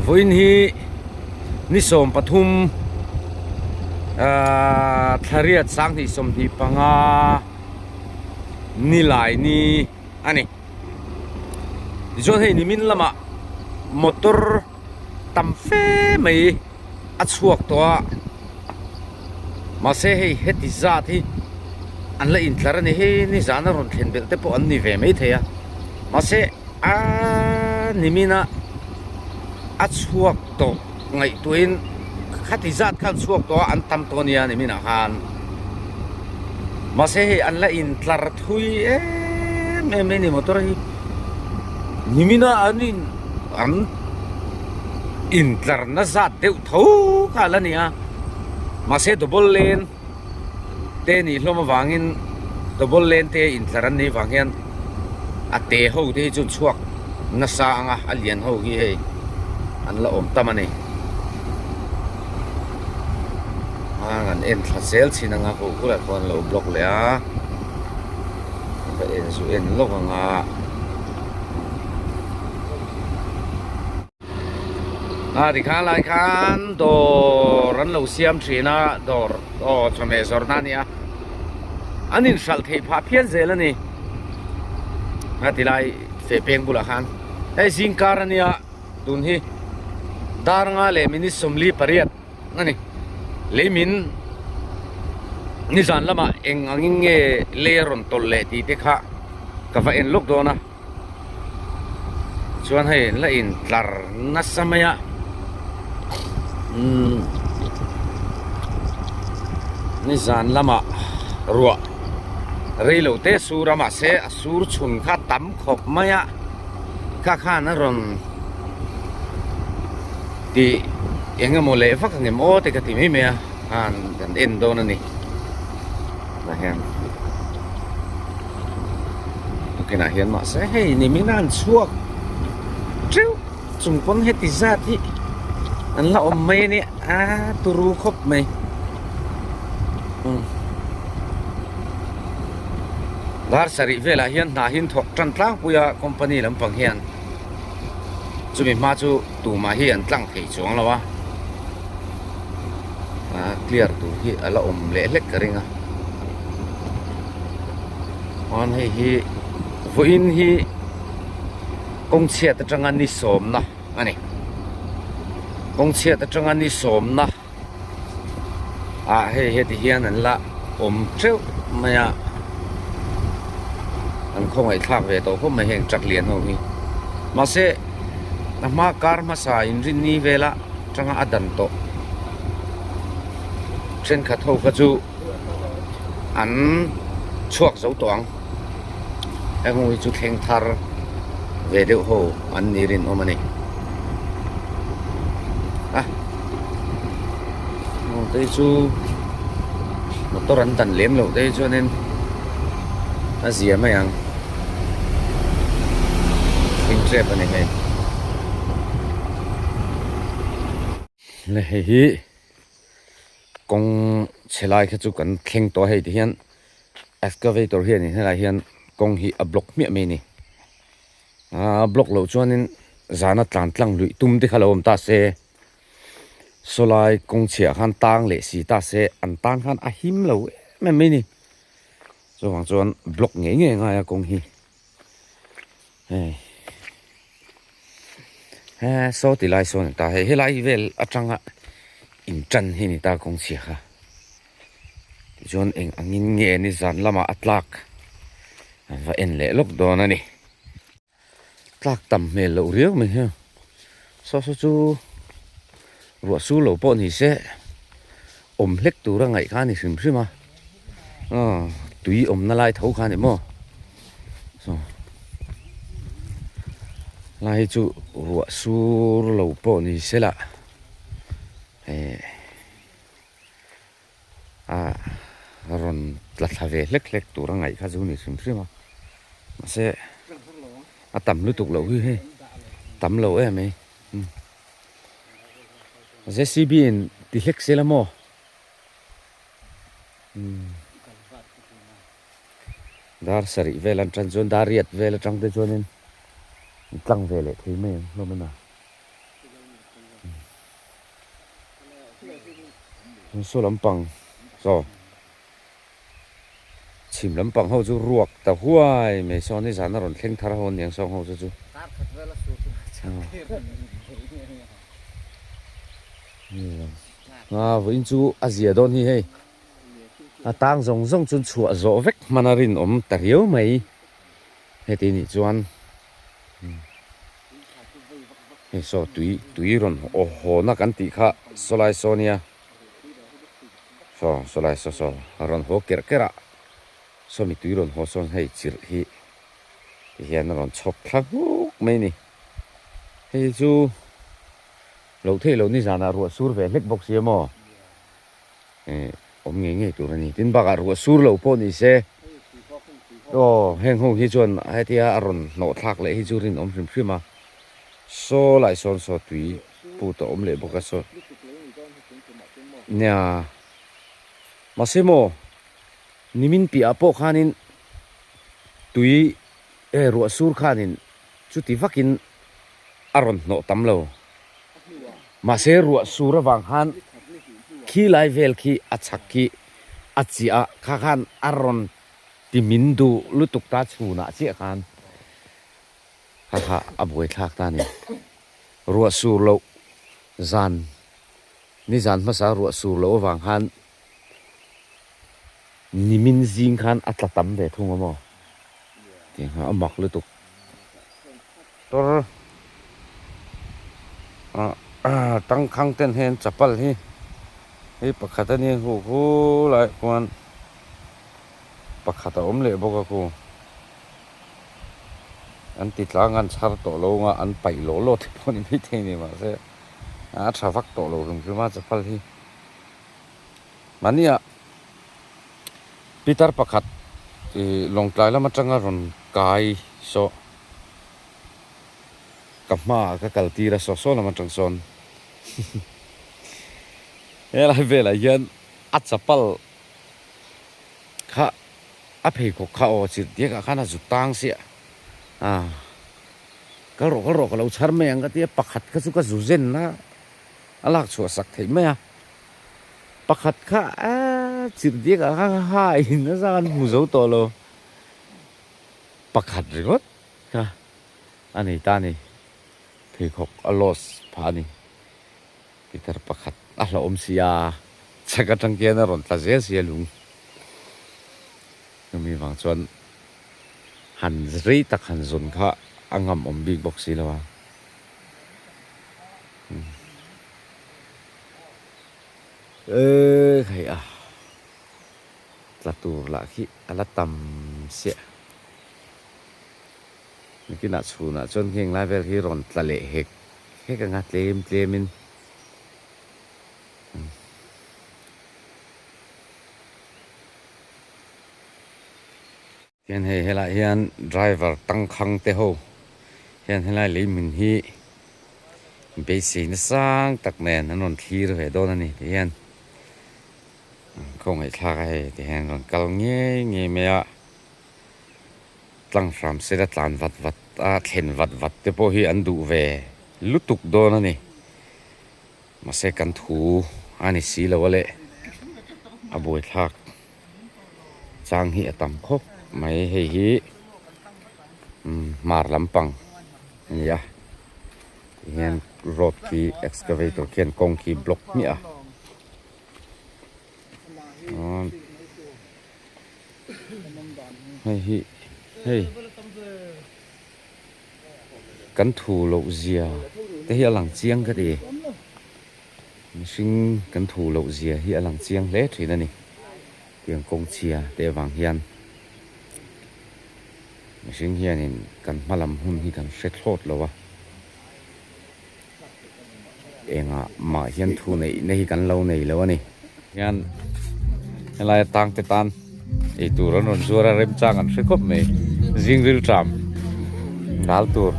Vawiin hi ni 13 ahh thlariat 2025 nilai ni a ni. Tichuan hei nimin lamah motor tam fe mai a chhuak tawh a mahse hei heti zat hi an la intlar a ni hei nizan a rawn thlen belh te pawh an ni ve maithei a mahse a nimin a a chhuak tawh ngaihtuahin khati zat khan chhuak tawh a an tam tawh a nia nimin ah khan mahse hei an la intlar thui em em mai a ni motor hi nimin a an in an intlarna zat deuh tho kha a la ni a mahse double lane te nih hlawm avangin double lane te intlar an nih vang hian a te ho te hi chu an chhuak nasa ang a a lian ho hi hei an la awm tam a ni a an en thla zel thin ang a ho bulah khuan an lo block leh a va en zu en lawk ang a. A tikhan lai khan dawr an lo siam thin a dawr aw chawhmeh zawrhna a ni a an inhralh theih phah phian zel a ni a tilai feh peng bulah khan hei zingkar a nia tun hi dar nga leh minute 48 a ni leimin nizan lamah eng angin nge lei a rawn tawlh leh tih te kha ka va en lawk dawn a. Chuan hei la in tlar nasa mai a umm nizan lamah ruah rei lo te sur a mahse a sur chhun kha tam khawp mai a kha khan a rawn tih eng emaw leh vak ang em aw te ka ti mai mai a khan kan en dawn a ni tah hian. Tukinah hian mahse hei nimin a an chhuak teuh chung pawn heti zat hi an la awm mai a nia a turu khawp mai dar sarih velah hian hna hi an thawk tan tlangpui a company lampang hian chumi hma chu tumah hi an tlang thei chuang lo a ah clear tur hi a la awm leh hlek ka ring a chuan hei hi vawiin hi kawng chhiat atanga ni sawmna a ni kawng chhiat atanga ni sawmna ah hei heti hian an la awm teuh mai a an khawngaih thlak ve tawh khawp mai heng truck lian ho hi mahse a hma kar hmasa inrinni vela atanga a dan tawh thenkhat ho kha chu an chhuak zo tawh ang heng ho hi chu thleng thar ve deuh ho an ni rinawm a ni a te hi chu motor an dan lem loh te hi chuanin a zia mai ang thing tep a ni hei hei hi. Kawng chhe lai kha chu kan thleng tawh a hei ti hian excavator hianin helai hian kawng hi a block hmiah mai a ni aaa block loh chuanin zana tlan tlang luih tum te kha lo awm ta se saw lai kawng chhiah khan tang leh si ta se an tan khan a him lo em em mai a ni chuvang chuan block ngei ngei a ngai a kawng hi hei. He saw ti lai sawn a ni ta hei helai vel atanga in tan hi a ni ta kawng chhia kha tichuan eng angin nge ni zan lamah a tlak an va en leh lawk dawn a ni tlak tam hmel loh riau mai hian saw saw chu ruah su lo pawh ni se awm hlek tura ngaih kha a ni hrim hrim a aw tui awmna lai tho kha a ni maw saw lai hi chu ruah sur lo pawh ni se lah eh a rawn tla thla ve hlek hlek tura ngaih kha chu a ni hrim hrim a mahse a tam lutuk loh hi hei tam lo em mai. Jcb in ti hlek sela maw dar sarih vel an tan chuan dar riat vel atang te chuanin tlang ve leh thei mai ang hlawm a na. Saw lampang saw chhim lampang ho chu ruak ta huai mai saw nizan a rawn thleng thar ho aniang sawng ho chu chu. A vawiin chu a zia dawn hi hei a tang zawng zawng chuan chhuah zawh vek hman a rinawm ta riau mai heti nih chuan. Hei saw tui tui rawn aw haw na kan tih kha sawlai saw nia saw sawlai saw saw a rawn haw kerh kerh a sawmi tui rawn haw sawn hei chirh hi ti hian a rawn chhawp thla nghuk mai a ni hei chu loh theih loh nizanah ruah sur ve hlek bawk sia maw eh awm ngei ngei tur a ni tin bakah ruah sur lo pawh ni se aw heng ho hi chuan hetia a rawn hnawh thlak leh hi chu rinawm hrim hrim a saw lai sawn saw tui put a awm leh bawk a saw nia mahse maw nimin piahah pawh khanin tui eh ruah sur khanin chuti vakin a rawn hnawh tam lo. Mahse ruah sur avang khan khi lai vel khi a chhak khi a chiah a, kha khan a rawn ti min duh lutuk ta chhunah chiah khan kha kha a buai thlak ta a ni. Ruah sur loh zan nizan hmasa ruah sur loh avang khan nimin zing khan a tla tam ve thung a maw tih kha a mak lutuk. Tor ah tangkhang ten hian chapal hi hei pakhat a nia hu hu lai khuan pakhat a awm leh bawk a khu an ti tlang an chhar tawh lo anga an paih lawh lawh te pawh a ni maithei a ni mahse a tha vak tawh lo hrim hrim a chapal hi mahnia pitar pakhat ih lawngtlai lam atanga rawn kai saw. Ka hmaah ka kal tir a saw saw lam atang sawn helai velah hian a chapal kha a pheikhawk kha aw chirh diak ah khan a zut tang siah a kal rawh kal rawh ka lo chhar mai ang ka tia pakhat kha chu ka zu zen a a lak chhuah sak theih mai a pakhat kha a chirh diak ah khan ha in a zang an hmu zo tawh lo pakhat ringawt kha a nei ta a ni. Pheikhawk a loss phah a ni. Pitar pakhat a hlauhawm si a, chhak atang khian a rawn tla zel si a lung. Chumi vang chuan han rei tak han zawn kha a ngam awm bik bawk si lo a. Eee hei a tla tur lah khi a la tam siah. Nikinah chhunah chuan heng lai vel hi rawn tla leh hek hek anga tlem tlemin Hian hei helaiah hian driver tangkhang te ho hian helai lei hmun hi beisei nasang tak nen an rawn thlir ve dawn a ni tih hian khawngaihthlak a hei ti hian rawn kal ngei ngei mai a. Tlang hram sela tlan vat vat a thlen vat vat te pawh hi an duh ve lutuk dawn a ni. Mahse kan thu a ni si lo a leh a buaithlak chang hi a tam khawp mai. Hei hi hmar lampang a ni a tihian road khi excavator khian kawng khi block hmiah a. Hei hi hei kan thu loh zia te hi a lang chiang ka ti mihring kan thu loh zia hi a lang chiang hle thin a ni tiang kawng chhia te avang hian mihring hianin kan hma lam hun hi kan hre thlawt lo a. Engah mah hian thu neih na hi kan lo nei lo a ni. Hian helai atang te tan eitur an rawn zuar a remchang an hre khawp mai zing ril tram dal tur.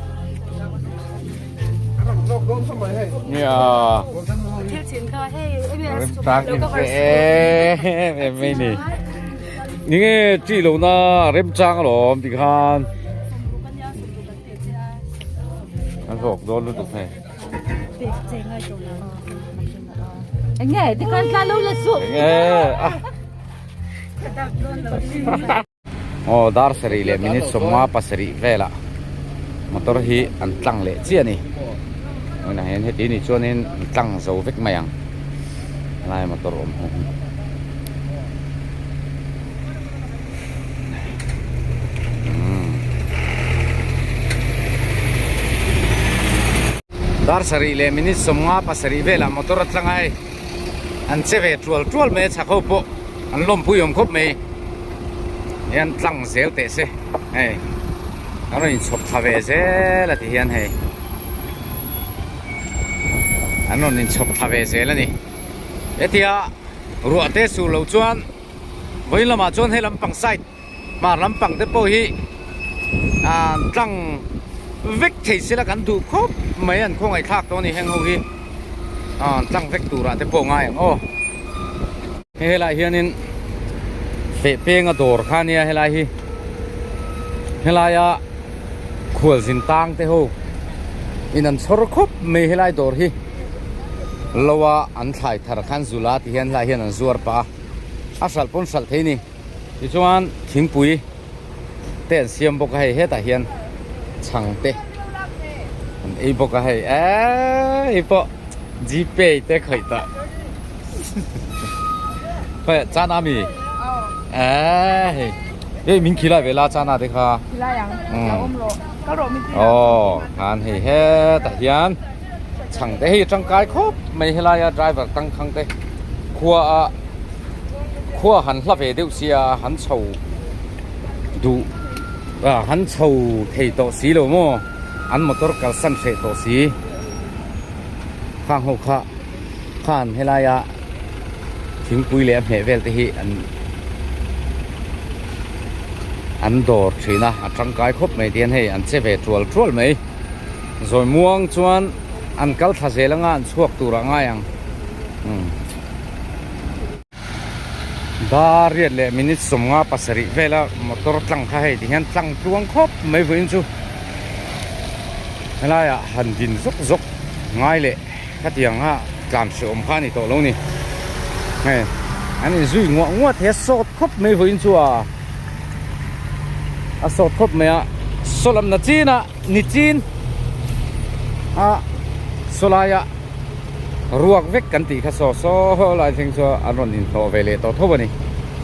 Nia remchang in hre em em mai ni. Ni nge chi lo na remchang alawm tikhan. An hlawk dawn lutuk hei. Enge tikhan tla lo la suh. Enge a. Aw dar sarih leh minute sawmnga pasarih velah motor hi an tlang leh chiah a ni. Tunah hian heti nih chuanin an tlang zo vek mai ang helai motor awm ho hi. Dar sarih leh minute sawmnga pasarih velah motor a tlang a hei an che ve tual tual mai a chhak ho pawh an lawmpui awm khawp mai hian tlang zel teh se hei an rawn inchhawp thla ve zel a ti hian hei an rawn inchhawp thla ve zel a ni hetia ruah te sur loh chuan vawiin lamah chuan hei lampang side hmar lampang te pawh hi ah tlang vek thei sela kan duh khawp mai an khawngaih thlak tawh a ni heng ho hi ah tlang vek turah te pawh ngai ang aw hei helaiah hianin feh penga dawr kha ania helai hi helaia khualzin tang te ho in an chhawr khawp mai helai dawr hi lo a an thlai thar khan zula ti hian helaiah hian an zuar pah a a hralh pawn hralh thei a ni. Tichuan thingpui te an siam bawk a hei hetah hian chhang te an ei bawk a hei eee hei pawh gpay te khawih tawh khawi chana mi eee hei hei min khilai ve la chana te kha aw khan hei hetah hian chhang te hei tangkai khawp mai helaia driver tangkhang te khua a. Khua han hla ve deuh sia han chho duh ah han chho thei tawh si lo maw an motor kalsan hreh tawh si khang ho kha khan helaia thingpui leh a hmeh vel te hi an an dawr thin a a tangkai khawp mai tihian hei an che ve tual tual mai zawi muang chuan an kal thla zel anga an chhuak tur ah ngai ang umm. Dar riat leh minute sawmnga pasarih vela motor tlang kha hei tihian tlang tluang khawp mai vawiin chu helaiah han din zawk zawk ngai leh khatiang a tlan hrehawm kha a ni tawh lo ni hei an inzui nguah nguah thei a sawt khawp mai vawiin chu a a sawt khawp mai a saw lam na chin a ni chin a saw laia. Ruak vek kan tih kha saw saw lai thleng chu an rawn inhlawh ve leh tawh tho a ni.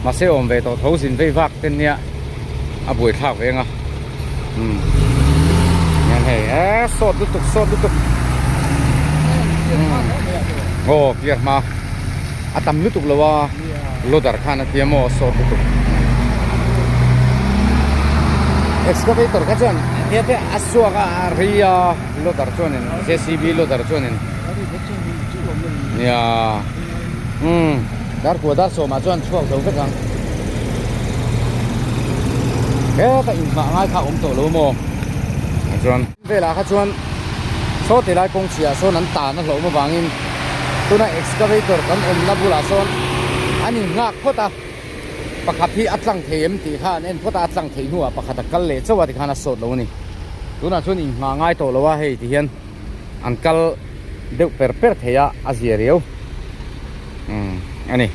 Mahse awm ve tawh tho zin vei vak ten nia a buai thlak ve ang a. Umm hian hei eee sawt lutuk sawt lutuk umm aw clear hma a tam lutuk lo a loader khan a tia maw sawt lutuk. Excavator kha chuan tia te a suak a a ri a. Loader chuanin JCB loader chuanin nia umm darkua dar sawmah chuan chhuak zo vek ang heta inhmah ngai kha a awm tawh lo maw chuan velah kha chuan saw ti lai kawng chhiah sawn an tan a hlauhawm avangin tuna excavator kan awmna bulah sawn an innghak phawt a pakhat hi a tlang thei em tih kha an en phawt a a tlang theih hnuah pakhat a kal leh chauh a tikhan a sawt lo a ni. Tunah chuan inghah ngai tawh lo a hei ti hian an kal deuh per per thei a a zia riau umm a ni.